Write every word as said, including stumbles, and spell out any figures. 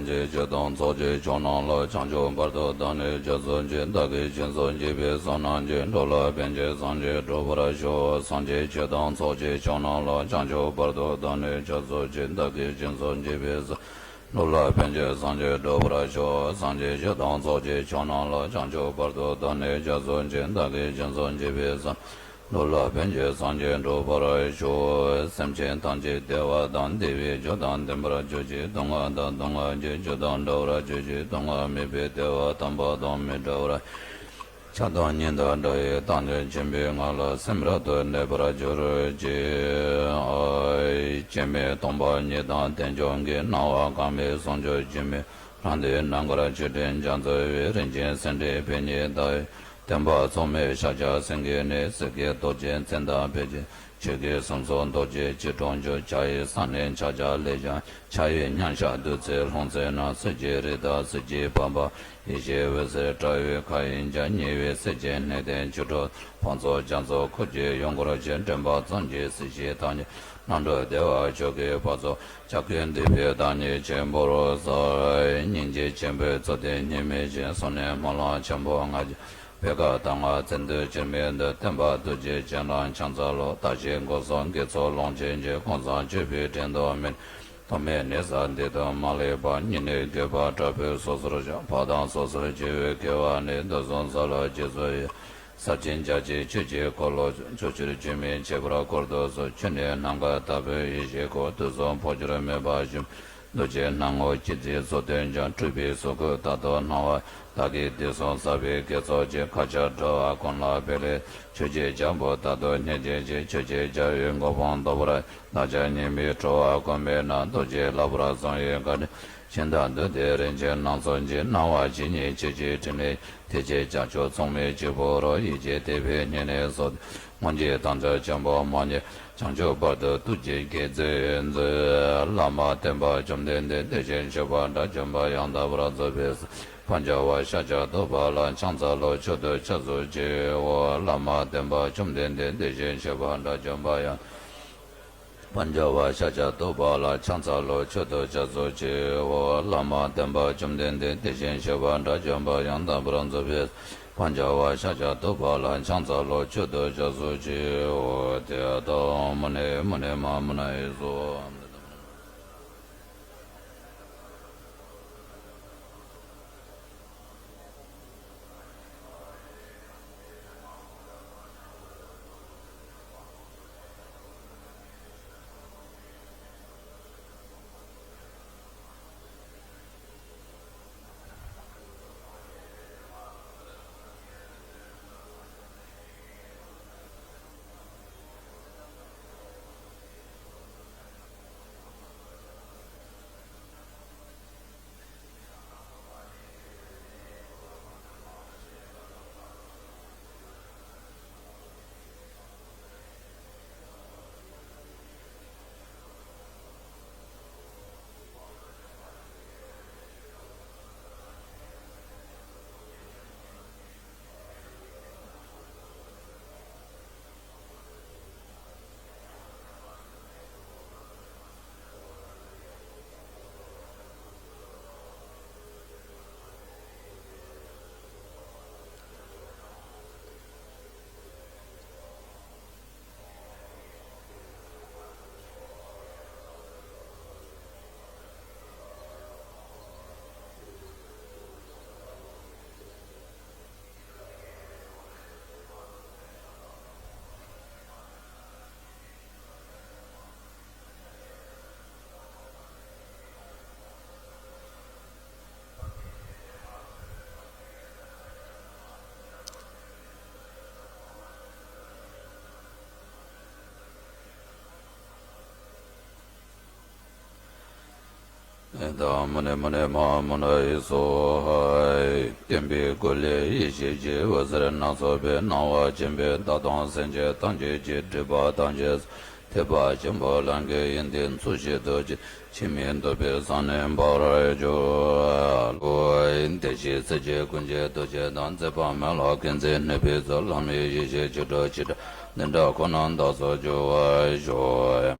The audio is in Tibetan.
ཆོས་དང་ཚོགས་ཀྱི་མཆོག་རྣམས་ལ། བྱང་ཆུབ་བར་དུ་བདག་ནི་རྒྱ་མཚོ་ཆེ། བདག་གིས་སྦྱིན་སོགས་བགྱིས་པའི་བསོད་ནམས་ཀྱིས། འགྲོ་ལ་ཕན་ཕྱིར་སངས་རྒྱས་འགྲུབ་པར་ཤོག། སངས་རྒྱས་ཆོས་དང་ཚོགས་ཀྱི་མཆོག་རྣམས་ལ། བྱང་ཆུབ་བར་དུ་བདག་ནི་རྒྱ་མཚོ་ཆེ། བདག་གིས་སྦྱིན་སོགས་བགྱིས་པའི་བསོད། འགྲོ་ལ་ཕན་ཕྱིར་སངས་རྒྱས་འགྲུབ་པར་ཤོག། སངས་རྒྱས་ཆོས་དང་ཚོགས་ཀྱི་མཆོག་རྣམས་ལ། བྱང་ཆུབ་བར་དུ་བདག་ནི་རྒྱ་མཚོ་ཆེ། བདག་གིས་སྦྱིན་སོགས་བགྱིས་པའི་བསོད། འགྲོ་ལ་ཕན་ཕྱིར་སངས་རྒྱས་འགྲུབ་པར་ཤོག། སེམས་ཅན་ཐམས་ཅད་བདེ་བ་དང་བདེ་བའི་རྒྱུ་དང་ལྡན་པར་གྱུར་ཅིག། སྡུག་བསྔལ་དང་སྡུག་བསྔལ་གྱི་རྒྱུ་དང་བྲལ་བར་གྱུར་ཅིག། སྡུག་བསྔལ་མེད་པའི་བདེ་བ་དམ་པ་དང་མི་འབྲལ་བར། ཆགས་སྡང་གཉིས་དང་བྲལ་བའི་རྟག་ཏུ་མཁྱེན་པའི་ངང་ལ་སེམས་རབ་ཏུ་གནས་པར་གྱུར་ཅིག། སྐྱེ་མེད་སྟོང་པ་ཉིད་དང་རྟེན་འབྱུང་གི། སྣང་བ་གང་མེད་ཟུང་འཇུག་སྒྱུ་མའི། རང་དོན་རྣམ་དཀར་ཆོས་དྲིན་རྒྱ་མཚོའི་དབུས། རིན་ཆེན་སེང་ཁྲི་པད་ཉི་ཟླ་བའི། སྟོན་པ་མཚུངས་མེད་ཤཱཀྱ་སེང་གེ་ནི། སྲིད་ཀྱི་རྡོ་རྗེ་མཚན་དང་ཕལ་ཆེར། ཆོས་ཀྱི་སེམས་སོགས་རྡོ་རྗེ་སྐྱིལ་ཀྲུང་བརྗོད། ཕྱག་གཡས་བསམ་ཡས་ཕྱག་རྒྱ་ལས་བྱུང་། ཕྱག་གཡས་མཉམ་གཞག་བདུད་རྩིའི་ལྷུང་བཟེད་ནི། གསེར་གྱི་རི་དྭགས་གསེར་གྱི་པགས་པ། ཡེ་ཤེས་འོད་ཟེར་དྲ་བའི་མཁའ་དབྱིངས་ཀྱང་། ཉེ་བའི་སྲས་ཀྱི་གནས་བརྟན་ཆོས་དྲུག་ཕུན་ཚོགས་རྒྱ་མཚོ་ཁུར་གྱིས་ཡོངས་བསྐོར་ཅིང་། འདྲེན་པ་ཙམ་གྱིས་སྲིད་ཞིའི་ཐང་རྒྱས། རྣམ་གྲོལ་བདེ་བ་མཆོག་གི་བར་དུ། ཕྱག་གི་མདུད་པའི་བདག་ཉིད་ཆེན་པོར་གསོལ། སྙིང་རྗེ་ཆེན་པོའི་ཚུལ་དེ་སྙིགས་མའི་ཞིང་། སོ་ནམ་སྨོན་ལམ་ཆེན་པོ་ལྔ་བརྒྱ། བོད་ཀྱི་གདམས་ངག་ཚད་འདུས་ཅིར་མི་ལྡོག། སྟོན་པ་རྡོ་རྗེ་འཆང་དང་ཕྱག་འཚལ་ལོ། བདག་གཞན་སྒོ་གསུམ་དགེ་ཚོགས་ལོངས་སྤྱོད་ཅིང་། གང་ཟག་སྤྱོད་པའི་དྲན་དུ་མི་འགྲོ། ཐོག་མེད་ནད་གསོག་འདི་དུ་མ་ལུས་པ། སྙིང་ནི་རྒྱུད་པ་དྲག་པོས་སོ་སོར་བྱུང་། བ་དན་སོ་སོར་བྱེ་བས་བསྐོར་བ་ནི། དུག་གསུམ་ས་ལ་འཇིགས་སུ་ཡི། ཟབ་ཅིང་རྒྱ་ཆེའི་ཆོས་ཀྱི་འཁོར་ལོ་བཅུ། ཕྱོགས་བཅུར་རྒྱུན་མི་འཆད་པར་བསྐོར་དུ་གསོལ། ཆོས་ནི་ནམ་མཁའ་ལྟ་བུའི་ཡེ་ཤེས་སྐུ། དུག་གསུམ་འཕོ་འགྱུར་མེད་པར་བཞུགས། རྡོ་རྗེ་སྣང་ངོར་སྤྱན་རས་གཟིགས་སུ་སྟོན་ཀྱང་། སྤྲུལ་པའི་གཟུགས་སྐུ་རྟག་ཏུ་སྣང་བ། བདག་གིས་དུས་གསུམ་བསགས་པའི་དགེ་ཚོགས་ཀྱིས། མཁའ་ཁྱབ་འགྲོ་བ་ཀུན་ལ་ཕན་པའི། ཆོས་ཀྱི་རྒྱལ་པོ་རྟག་ཏུ་བརྙེས་གྱུར་ཅིག། ཆོས་ཀྱི་རྒྱལ་བའི་གོ་འཕང་ཐོབ་པར། བདག་ཅག་སྙིགས་མའི་འགྲོ་བ་ཀུན་པའི་ནང་། རྡོ་རྗེ་ལྷ་པར་བཟང་བའི་བཀའ་དྲིན། ཤིན་ཏུ་བདུད་སྡེ་རིན་ཆེན་རྣམས་སོགས་ཀྱི། སྣང་བ་ཇི་སྙེད་ཆོས་ཀྱི་ཕྲིན་ལས། ཐེག་ཆེན་བྱང་ཆུབ་མཚུངས་མེད་གཅིག་པུ་རོ། ཡིད་ཀྱི་ཐེག་པའི་སྙིང་ནས་སོ། སྔོན་གྱི་དམ་ཆོས་ཆེན་པོ་མ་རྙེད། བྱང་ཆུབ་བར་དུ་ཐུགས་རྗེས་བསྐྱེད་མཛོད་མཛོད། བླ་མ་སྟོན་པ་བཅོམ་ལྡན་འདས། དེ་བཞིན་གཤེགས་པ་དགྲ་བཅོམ་པ་ཡང་དག་པར་རྫོགས་པའི་སངས། བར་མཇལ་བ་ཤཱཀྱ་ཐུབ་པ་ལ། ཕྱག་འཚལ་ལོ། མཆོད་དོ་སྐྱབས་སུ་མཆིའོ། བླ་མ་སྟོན་པ་བཅོམ་ལྡན་འདས། དེ་བཞིན་གཤེགས་པ་དགྲ་བཅོམ་པ་ཡང་། བར་མཇལ་བ་ཤཱཀྱ་ཐུབ་པ་ལ། ཕྱག་འཚལ་ལོ། མཆོད་དོ་སྐྱབས་སུ་མཆིའོ། བླ་མ་སྟོན་པ་བཅོམ་ལྡན་འདས། དེ་བཞིན་གཤེགས་པ་དགྲ་བཅོམ་པ་ཡང་དག་པར་རྫོགས་པའི། བར་མཇལ་བ་ཤཱཀྱ་ཐུབ་པ་ལ། ཕྱག་འཚལ་ལོ། མཆོད་དོ་སྐྱབས་སུ་མཆིའོ། དེ་ལྟར་མུ་ནེ་མུ་ནེ་མ་མུ་ནེ་ཡེ་སོ། དང་མུ་ནེ་མུ་ནེ་མ་མུ་ནེ་ཡེ་སོ། བརྟན་པའི་སྒོ་ལས་ཡེ་ཤེས་ཀྱི་འོད་ཟེར་སྣ་ཚོགས་པའི་སྣང་བ་ཆེན་པོས་བདག་དང་སེམས་ཅན་ཐམས་ཅད་ཀྱི་སྒྲིབ་པ་ཐམས་ཅད་ཐེག་པ་ཆེན་པོའི་ལམ་གྱི་ཡོན་ཏན་ཚུལ་བཞིན་དུ་ཅི། ཕྱིར་མི་ལྡོག་པའི་ས་ནས་འབར་བར་གྱུར། ལོ་དེ་བཞིན་སྲས་ཀྱི་ཀུན་མཁྱེན་རྡོ་རྗེ་དང་། མཛད་པ་མེད་ལ་མཁྱེན་བརྩེ་ནུས་པའི་ཚུལ། ལམ་ཡི་ཡེ་ཤེས་ཆོས་དྲུག་ཆེ་ཕྲ་འདི་འདྲ་ཁོ་ན་བདག་སོགས་སྦྱོར་བར་ཤོག།